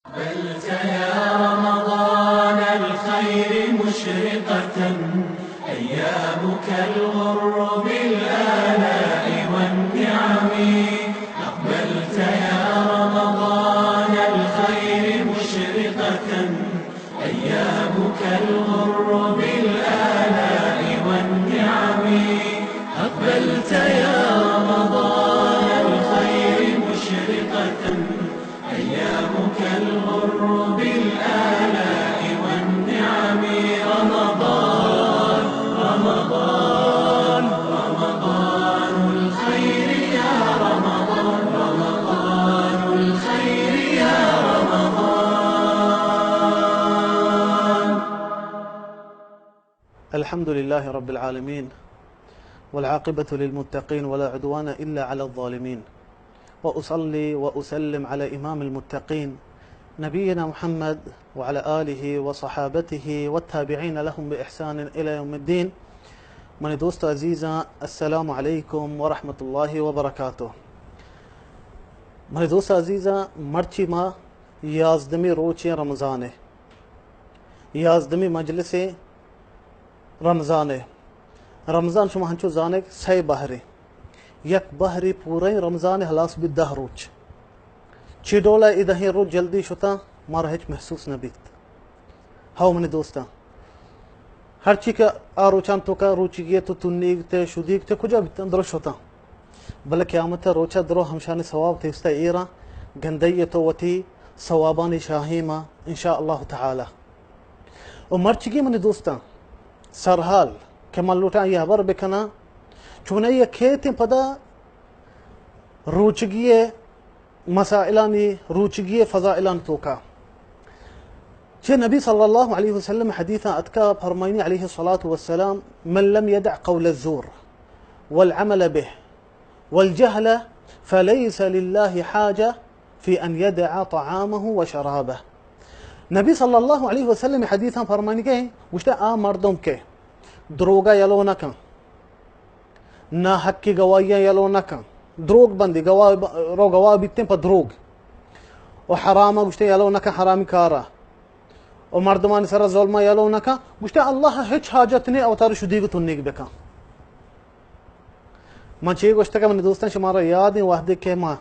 أقبلت يا رمضان الخير مشرقة، أيامك الغر بالآلاء والنعم. أقبلت يا رمضان الخير مشرقة، أيامك الغر بالآلاء والنعم. أقبلت يا رمضان الخير مشرقة، أيامك الغر بالآلاء والنعم. رمضان، رمضان، رمضان الخير يا رمضان، رمضان الخير يا رمضان. الحمد لله رب العالمين، والعاقبة للمتقين، ولا عدوان إلا على الظالمين، وأصلي وأسلم على إمام المتقين، نبينا محمد، وعلى آله وصحابته والتابعين لهم بإحسان إلى يوم الدين. منی دوست عزیزاں، السلام علیکم ورحمۃ اللہ وبرکاتہ۔ منی دوست عزیزاں، مرچی ما یازدمی روچیں رمضان ءِ، یازدمی مجلس رمضان ءِ۔ رمضان شما ہنچو زانگ سئے بہرے، یک بہرے پورئیں رمضان ءِ ہلاس بیت دہ روچ۔ چی ڈولا اے دہیں روچ جلدی شتاں، مارا ہچ محسوس نہ بیت۔ ہو منی دوستاں، ہرچی کہ آ روچان توکا روچگی ءِ تو تنیگ تے شدیگ تے کجا بیتاں، درست شتاں۔ بلے قیامت ءِ روچا درو ہمشانی ثواب تیستا ایراں، گندئی ءَ تو وتی ثوابانی شاہیما ان شاء اللہ تعالی۔ و مرچگی منی دوستاں، سرحال کہ من لوٹاں آئی ہبر بکناں، چونائی ءَ کیتیں پدا روچگی ءِ مسائلانی، روچگی ءِ فضائلانی توکا۔ چہ نبی صلی اللہ علیہ وسلم حدیثاں اتکا، فرمائنی علیہ الصلاة والسلام: من لم يدع قول الزور والعمل به والجهل فليس لله حاجة في أن يدع طعامه وشرابه. نبی صلی اللہ علیہ وسلم حدیثاں فرمائنی کہ گوشتے، آ مردم کہ دروگا یلو نہ کن، ناحقی گواہیاں یلو نہ کن، دروگ بندی، گواہ ب-، رو گواہ بیتیں پہ دروگ، و حراما گوشتے یلو نہ کن حرامی کارا، و مردمانی سرا ظلما یلو نہ کن، گوشتے اللہ ہچ حاجت نے اوتار شدیگ و تنیگ بکن۔ من چے گوشتگ منی دوستاں، شمارا یاد ایں وہدے کہ ما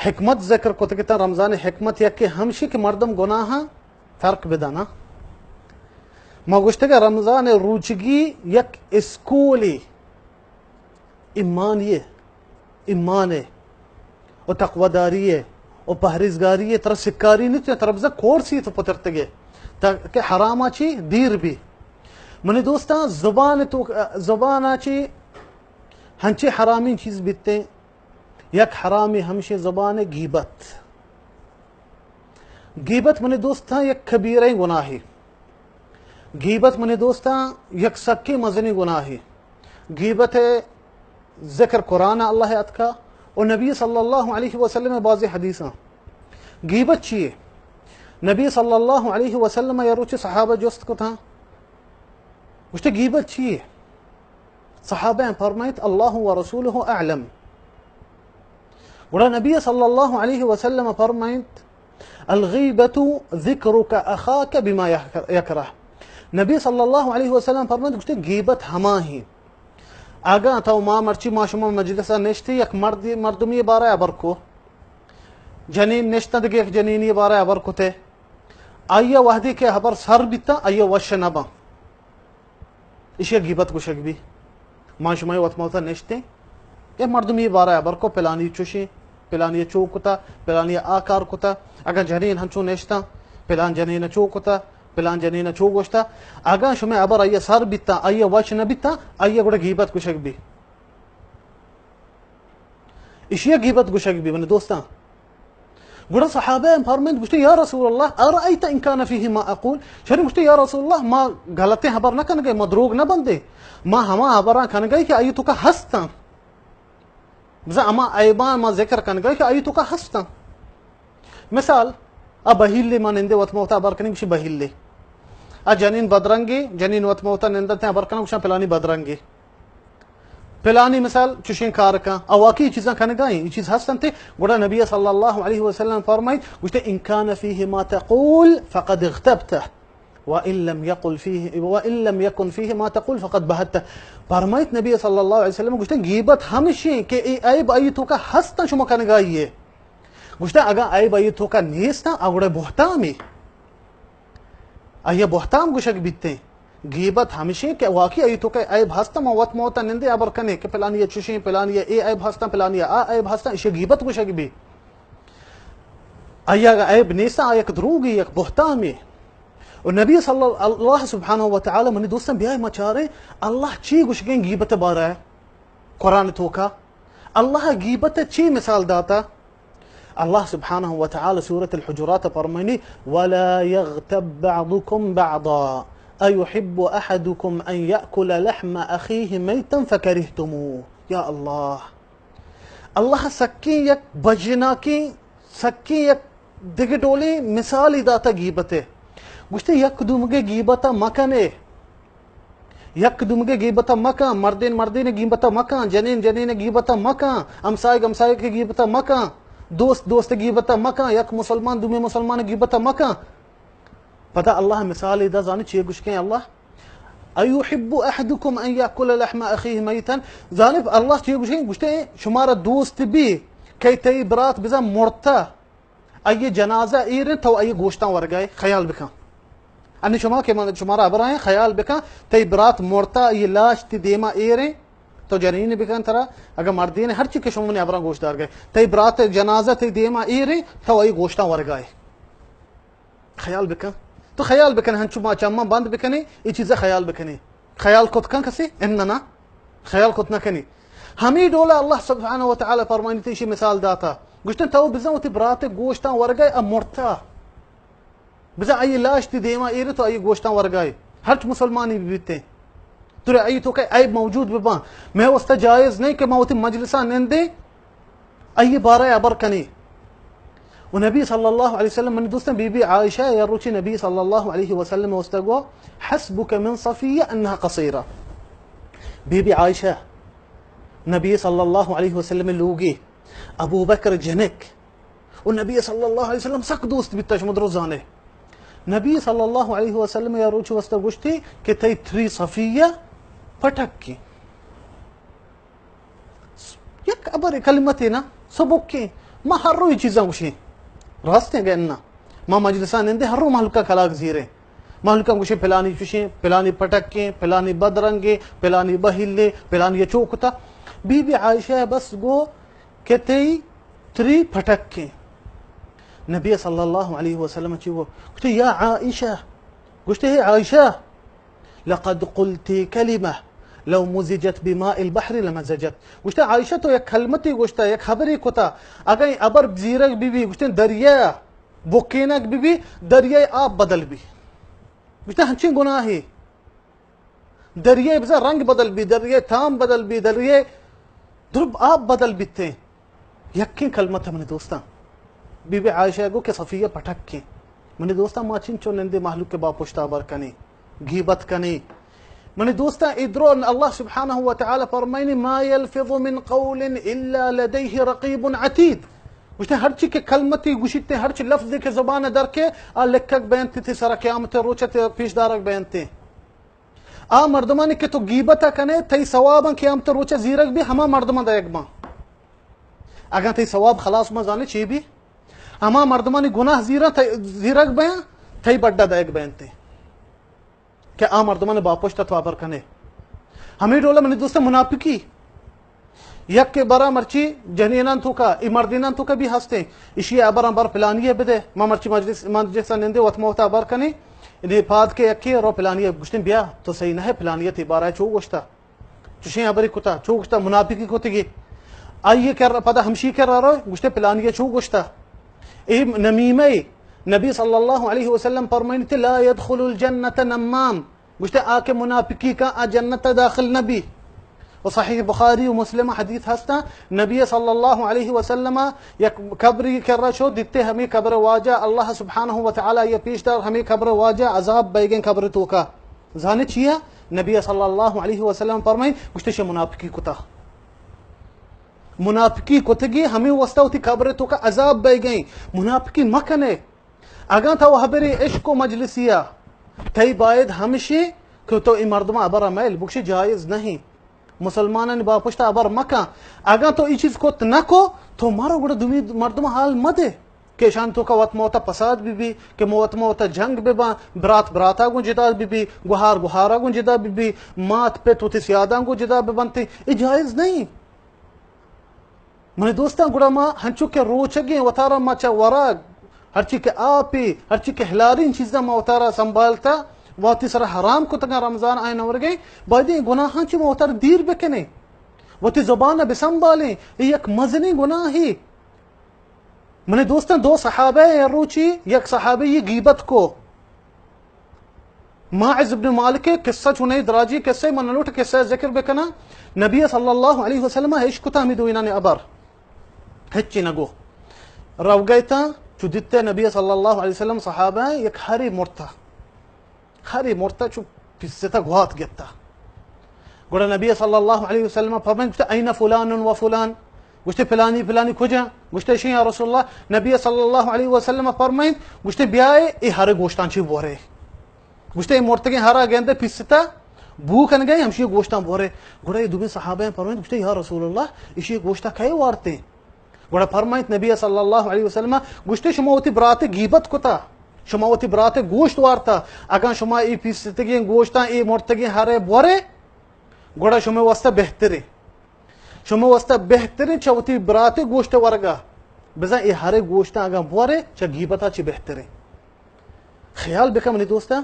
حکمت ذکر کتگ اتاں، رمضان ءِ حکمت یکے ہمشی کہ مردم گناہاں ترک بدانا۔ ما گوشتگ رمضان ءِ روچگی یک اسکولی ایمانی ءِ، ایمان ءِ و تقواداری ءِ و پہریزگاری ءِ ترا سکاری نیت، ترا بزاں کورسی تو پترتگے تاکہ حراما چی دیر بی۔ منی دوستاں، زبان تو، زبانا چی ہنچی حرامیں چیز بیتیں، یک حرامے ہمشیں زبان ءِ گیبت۔ گیبت منی دوستاں یک کبیرہ گناہے۔ گیبت منی دوستاں یک سکیں مزنیں گناہے۔ گیبت ءِ ذکر قرآن ءَ اللہ ءَ اتکا و نبی صلی اللہ علیہ وسلم ءِ بازیں حدیثاں۔ گیبت چی ئے؟ نبی صلی اللہ علیہ وسلم ءَ یک روچے صحابہ جست کتاں، گوشتے، گیبت چی ئے؟ صحابہ فرمائیت، اللہ و رسولہ اعلم۔ گڑا نبی صلی اللہ علیہ وسلم فرمائیت، الغیبۃ ذکرک اخاک بما یکرہ۔ نبی صلی اللہ علیہ وسلم فرمائیت، گوشتے، گیبت ہما ہیں، اگاں تو ما مرچی ما شما مجلس ءَ نشتے، یک مردی، مردمی بارہ ءَ ہبر کو، جنین نشتہ دگہ یک جنینی بارہ ءَ ہبر کتے، آئی ءَ وہدے کہ ہبر سر بیتاں، آئی ءَ وش نہ باں۔ ایشی ءَ گیبت گوشگ بی۔ ما شمئے وت ما وتا نشتیں، اے مردمی بارہ ءَ ہبر کو، پلانی چوشیں، پلانی ءَ چو کتا، پلانی ءَ آ کار کتا، اگاں جنین ہنچو نشتاں، پلان جنین ءَ چو کتا، پلان جنین ءَ چو گوشتا، اگاں شمئے ہبر آئی ءَ سر بیتاں، آئی ءَ وش نہ بیتاں، آئی ءَ گڑا گیبت گوشگ بی۔ ایشی ءَ گیبت گوشگ بی، منی دوستاں۔ گڑا صحابہ ہم فرمائنت، گوشتے، یا رسول اللہ، ارأیت ان کان فیہ ما اقول؟ شری گوشتے، یا رسول اللہ، ما غلطیں ہبر نہ کنگے، ما دروگ نہ بندے، ما ہما ہبراں کنگے کہ آئی توکا ہستاں۔ بزاں ہما عیباں ما ذکر کنگے کہ آئی توکا ہستاں۔ مثال، آ بہیلے ما نندے وت ما وتا ہبر کنیں، گوشی بہیلے۔ آ جنین بدرنگے، جنین وت ما وتا نندتے ہبر کناں، گوشاں پلانی بدرنگے۔ پلانی مثال چشیں کار کن، او واقعی چیزاں کنگا ایں، یہ چیز ہستنت۔ گڑا نبی صلی اللہ علیہ وسلم فرمائیت، گوشتے، ان کان فیہ ما تقول فقد اغتبتہ، وان لم یقل فیہ، وان لم یکن فیہ ما تقول فقد بہتہ۔ فرمائیت نبی صلی اللہ علیہ وسلم، گوشتے، غیبت ہمشیں کہ اے عیب آئی توکا ہستن شما کنگا ئے۔ گوشتے، اگاں عیب آئی توکا نیستن، آ گڑا بہتامے۔ آئی ءَ بہتام گوشگ بیتیں۔ غیبت ہمشیں کہ واقعی آئی توکا عیب ہست، ما وت موت ءَ نندے ہبر کنیں کہ پلانی ءَ چشیں، پلانی ءَ اے عیب ہستاں، پلانی ءَ آ عیب ہستاں، ایشی ءَ غیبت گوشگ بی۔ آئی ءَ عیب نیستاں، آ یک دروگے، یک بہتامے۔ و نبی صلی اللہ، اللہ سبحانہ و تعالی، منی دوستاں، بیائے ما چاریں، اللہ چی گوشگیں غیبت بارہ ءَ؟ قرآن توکا اللہ غیبت چی مثال داتا؟ اللہ سبحانہ و تعالی سورۃ الحجرات فرمائنی، ولا یغتب بعضکم بعضا ایحب احدکم ان یأکل لحم اخیہ میتا فکرہتموہ۔ یا اللہ، اللہ سکیں یک بجناکیں، سکیں یک دگہ ڈولیں مثالی داتا غیبت ءِ۔ گوشتے، یک دومگے غیبت ءَ مکنے۔ یک دومگے غیبت ءَ مکن، مردین مردین غیبت ءَ مکن، جنین جنین غیبت ءَ مکن، ہمسائگ ہمسائگ غیبت ءَ مکن، دوست دوست غیبت ءَ مکن، یک مسلمان دومی مسلمان غیبت ءَ مکن۔ پدا اللہ مثال دا، زانی چی گوشکیں اللہ؟ ایحب احدکم ان یأکل لحم اخیہ میتا۔ زانی اللہ چی گوشکیں؟ گوشتے، شمارا دوست بی کہ تئی برات بزاں مرتا، آئی جنازہ ایریں تو آئی گوشتاں ورگائے، خیال بکن۔ انی شما کہ من شمارا ہبرائیں، خیال بکن، تئی برات مرتا، آئی لاش تی دیما ایریں، تو جنین بکن ترا، اگر مردین ہر چی کہ شما منی ہبراں گوش دار گئے، تئی برات جنازہ تی دیما ایریں، تو آئی گوشتاں ورگائے۔ خیال بکن۔ تو خیال بکن، ہنچو ما چماں بند بکنی، اے چیزا خیال بکنی۔ خیال کت کن کسی؟ اننا۔ خیال کت نہ کنی۔ ہمے ڈولا اللہ سبحانہ و تعالی فرمائنی، تئی ایشی مثال داتا۔ گوشتن، تو بزن وتی برات گوشتاں ورگائے ءَ مرتا۔ بزن آئی لاش تی دیما ایرے تو آئی گوشتاں ورگائے۔ ہرچ مسلمانی بیتے۔ تو آئی توکا عیب موجود بباں۔ میں واسطہ جائز نہیں کہ ما وتی مجلساں نندے آئی بارہ ہبر کنی۔ و نبی صلی اللہ علیہ وسلم، منی دوستاں، بی بی عائشہ یا روچی نبی صلی اللہ علیہ وسلم واسطہ گو، حسبک من صفیہ انها قصیرہ۔ بی بی عائشہ، نبی صلی اللہ علیہ وسلم لوگی، ابو بکر جنک، و نبی صلی اللہ علیہ وسلم سک دوست بیتا، شما درو زانے۔ نبی صلی اللہ علیہ وسلم یا روچی واسطہ گوشتی کہ تئی تری صفیہ پٹک کی۔ یک ابر کلمتے نا، سبکیں۔ ما ہر روی چیزاں گوشیں۔ راستیں گئے نا۔ ما مجلساں نندے ہر رو مہلکاں کلاگ زیریں۔ مہلکاں گوشیں پلانی چوشیں، پلانی پٹکیں، پلانی بدرنگیں، پلانی بہیلیں، پلانی چوکتا۔ بی بی عائشہ بس گو کہ تئی تری پٹکیں۔ نبی صلی اللہ علیہ وسلم چی گو؟ گوشتے، یا عائشہ، گوشتے، ہے عائشہ، لقد قلت کلمہ لو مزجت بماء البحر لمزجت۔ گوشتہ، عائشہ، تو یک کلمتی گوشتہ، یک خبری کتا، اگاں اے ابر زیرگ بی بی، گوشتہ، دریا بکینگ بی بی، دریائے آپ بدل بی۔ گوشتہ، ہنچیں گناہی؟ دریائے بزاں رنگ بدل بی، دریائے تام بدل بی، دریائے درب آپ بدل بیتیں۔ یکیں کلمہ تہ منی دوستاں، بی بی عائشہ گو کہ صفیہ پٹکیں۔ منی دوستاں، ما چنچو نندے مہلوک کے با پشتا بر کنی، غیبت کنی۔ منی دوستاں، اے درو اللہ سبحانہ و تعالی فرمائنی، ما یلفظ من قول الا لدیہ رقیب عتید۔ گوشتے، ہرچی کہ کلمتی گوشیتے، ہرچی لفظی کہ زبان در کے، آ لکھگ بینتی، تئی سر قیامت روچ تئی پیش دارگ بینتی۔ آ مردمانی کہ تو غیبت کنے، تئی ثواباں قیامت روچ زیرگ بی، ہما مردماں دئیگ باں۔ اگاں تئی ثواب خلاص ما زانے چی بی؟ ہما مردمانی گناہ زیرا تئی، زیرگ بیاں، تئی بڈا دئیگ بینتے۔ کہ آ مردمان با پشت تو ابر کنے۔ ہمیں ڈولا منی دوست منافقی۔ یک کے برا مرچی جنینان توکا، ای مردینان توکا بھی ہستے۔ اشی ابران بر پلانی بدے۔ ما مرچی مجلس، مجلس نندے وت موتا ابر کنے۔ انی پاد کے یکی رو پلانی گوشتن، بیا، تو صحیح نہ ہے، پلانی تی بارا چو گوشتا۔ چوشیں ہبرے کتا، چو گوشتا، منافقی کتگی۔ آئیے کر، پدا ہمشی کر رو، گوشتے، پلانی چو گوشتا۔ اے نمیمہ، نبی صلی اللہ علیہ وسلم فرمائنی تے، لا يدخل الجنة نمام۔ گوشتے، آ کہ منافقی کا، آ جنت داخل نبی۔ و صحیح بخاری و مسلم حدیث ہستا، نبی صلی اللہ علیہ وسلم یک قبری کرا شو، دیتے ہمیں قبر واجہ، اللہ سبحانہ و تعالی یہ پیش دار، ہمیں قبر واجہ عذاب بیگیں قبر توکا۔ زانے چیا؟ نبی صلی اللہ علیہ وسلم فرمائیں، گوشتے، شے منافقی کتا۔ منافقی کتگی ہمیں واسطہ وتی قبر توکا عذاب بیگئیں۔ منافقی مکنے۔ اگاں تو ہبرے عشق و مجلسیا، تئی باید ہمشی کہ تو اے مردم ہبرا میل بکشی، جائز نہیں۔ مسلمانانی باپشت ہبر مکن۔ اگاں تو اے چیز کت نکو، تو مرو گڑا دومی مردم حال مدے کہ اشان توکا وت موتا پساد بی بی، کہ وت موتا جنگ بباں، برات براتا گوں جدا بی بی، گہار گہارا گوں جدا بی بی، مات پت وتی سیاداں گوں جدا ببنتے، اے جائز نہیں۔ منی دوستاں، گڑا ما ہنچو کہ روچگیں وتارا ما چہ ورگ، ہرچی کہ آپی، ہرچی کہ ہلارین چیزاں ما وتارا سنبھالتا، وتی سرا حرام کتگاں رمضان آئین ورگیں، باید ایں گناہاں چی ما وتارا دیر بکنیں، وتی زبان بسنبھالیں، اے یک مزنیں گناہی۔ منی دوستاں، دو صحابہ اے روچی، یک صحابی غیبت کو، ماعز ابن مالک، قصہ چونیں دراجی قصہ، من لوٹ قصہ ذکر بکناں۔ نبی صلی اللہ علیہ وسلم اش کتا ہمیں دوینانی ابر، ہچی نگو۔ روگئے تا، چو دیتے نبی صلی اللہ علیہ وسلم صحابہ یک ہری مرتا، ہری مرتا چو پیستا گوات گتا۔ گڑا نبی صلی اللہ علیہ وسلم فرمائیں، گوشتے، "این فلان و فلان؟" گوشتے، "فلانی، فلانی کجا؟" گوشتے، "شی یا رسول اللہ۔" نبی صلی اللہ علیہ وسلم فرمائیں، گوشتے، "بیائے، اے ہر گوشتان چی بورے۔" گوشتے، "اے مرتگیں ہرا گندے پیستا بو کنگے، ہمشی گوشتان بورے۔" گڑا اے دومی صحابہ فرمائیں، گوشتے، "یا رسول اللہ، اشی گوشتا کئے وارتے؟" گڑا فرمائیت نبی صلی اللہ علیہ وسلم، گوشتے، "شما وتی برات غیبت کتا، شما وتی برات گوشت وارتا، اگاں شما اے پیستگیں گوشتاں، اے مرتگیں ہرے بورے، گڑا شما واسطہ بہتریں، شما واسطہ بہتریں چہ وتی برات گوشت ورگا، بزاں اے ہرے گوشتاں اگاں بورے، چہ غیبتا چی بہتریں۔" خیال بکن منی دوستاں،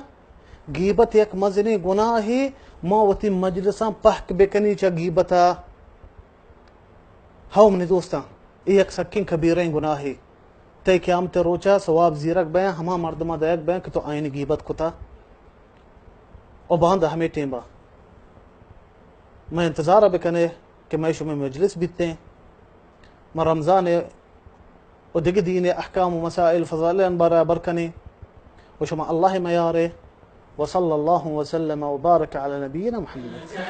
غیبت یک مزنیں گناہے، ما وتی مجلساں پہک بکنی چہ غیبتا۔ ہو منی دوستاں، اے یک سکیں کبیریں گناہے۔ تئی قیامت روچا ثواب زیرگ بیاں، ہما مردماں دئیگ بیاں کہ تو آئینی غیبت کتا۔ و باندا ہمے ٹیمبا مئے انتظار بکنے کہ مئے شمئے مجلس بیتیں۔ ما رمضان و دگہ دین احکام و مسائل فضائل بارا ہبر کنیں و شما اللہ میارے۔ وصلی اللہ وسلم وبارک علی نبینا محمد۔